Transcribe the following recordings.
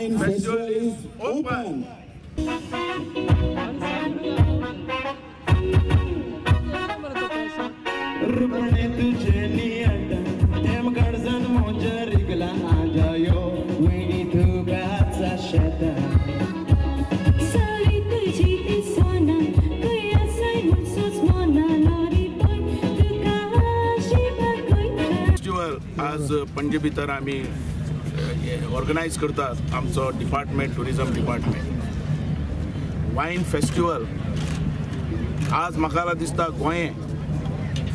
Wine Festival is open. Festival आज पणजे भितर आमी ऑर्गनायज करतात आमचो department, tourism department. Wine festival आज म्हाका दिसता गोंय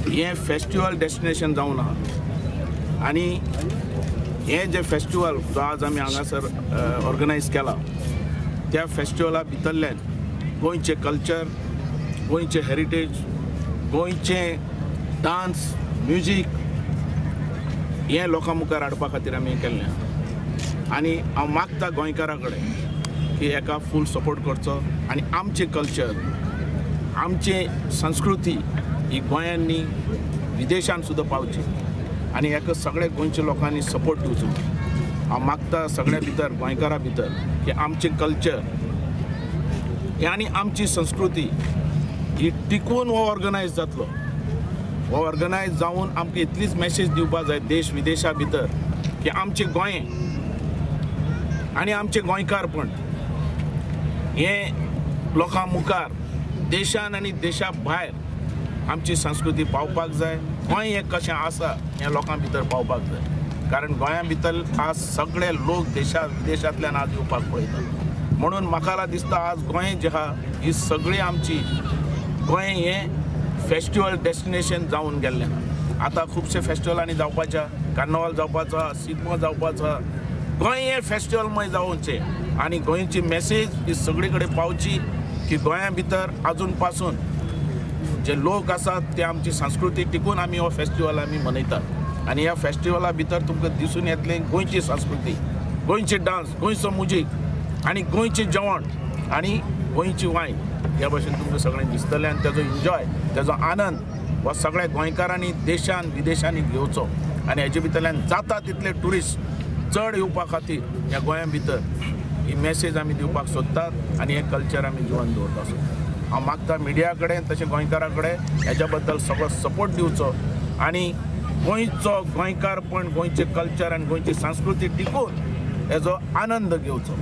हें फेस्टिवल डेस्टिनेशन जावन आहा आनी हें जें फेस्टिवल जो आज आमी हांगासर ऑर्गनायज केला त्या फेस्टिवला भितरल्यान गोंयचें कल्चर, गोंयचें हेरिटेज, गोंयचें डांस, म्युजीक हें लोकां मुखार हाडपा खातीर आमी केल्लें. आनी हांव मागता गोंयकारां कडेन की हेका फूल सपोर्ट करचो आनी आमचें कल्चर, आमची संस्कृती ही गोंयांनी विदेशान सुद्दां पावची आनी हेका सगळे गोंयच्या लोकांनी सपोर्ट दिवचो. हांव मागता सगळ्या भितर, गोंयकारां भितर की आमचें कल्चर हे आनी आमची संस्कृती ही टिकून हो ऑर्गनायज जातलो. हो ऑर्गनायज जावन आमकां इतलीच मॅसेज दिवपाक जाय देश विदेशा भितर की आमचें गोंय आनी आमचें गोंयकारपण हें लोकां मुखार देशान आनी देशा भायर आमची संस्कृती पावपाक जाय. गोंय हें कशें आसा हें लोकां भितर पावपाक जाय, कारण गोंया भितर आज सगळे लोक देशा विदेशांतल्यान आज येवपाक पळयतात. म्हणून म्हाका दिसता आज गोंय जें आहा ही सगळी आमची गोंय हें फेस्टिवल डेस्टिनेशन जावन गेल्लें. आतां खुबशे फेस्टिवलांनी जावपाच्या, कार्नवाल जावपाचो, शिगमो जावपाचो, गोंय हें फेस्टिवलमय जावचें आनी गोंयची मॅसेज ही सगळे कडेन पावची की गोंया भितर आजून पासून जे लोक आसात ते आमची संस्कृती टिकून आमी हो फेस्टिवल आमी मनयतात. आनी ह्या फेस्टिवला भितर तुमकां दिसून येतलें गोंयची संस्कृती, गोंयची डांस, गोंयचो म्युजीक आनी गोंयचें जेवण आनी गोंयची वायन ह्या भशेन तुमकां सगळें दिसतलें आनी तेजो एन्जॉय, तेजो आनंद हो सगळ्या गोंयकारांनी देशान विदेशांनी घेवचो आनी हेजे भितरल्यान जाता तितले ट्युरिस्ट चड येवपा खातीर ह्या गोंया भितर ही मॅसेज आमी दिवपाक सोदतात आनी हें कल्चर आमी जिवन दवरपाक सोदतात. हांव मागता मिडिया कडेन तशें गोंयकारां कडेन हेज्या बद्दल सगळो सपोर्ट दिवचो आनी गोंयचो गोंयकारपण, गोंयचें कल्चर आनी गोंयची संस्कृती टिकून हेजो आनंद घेवचो.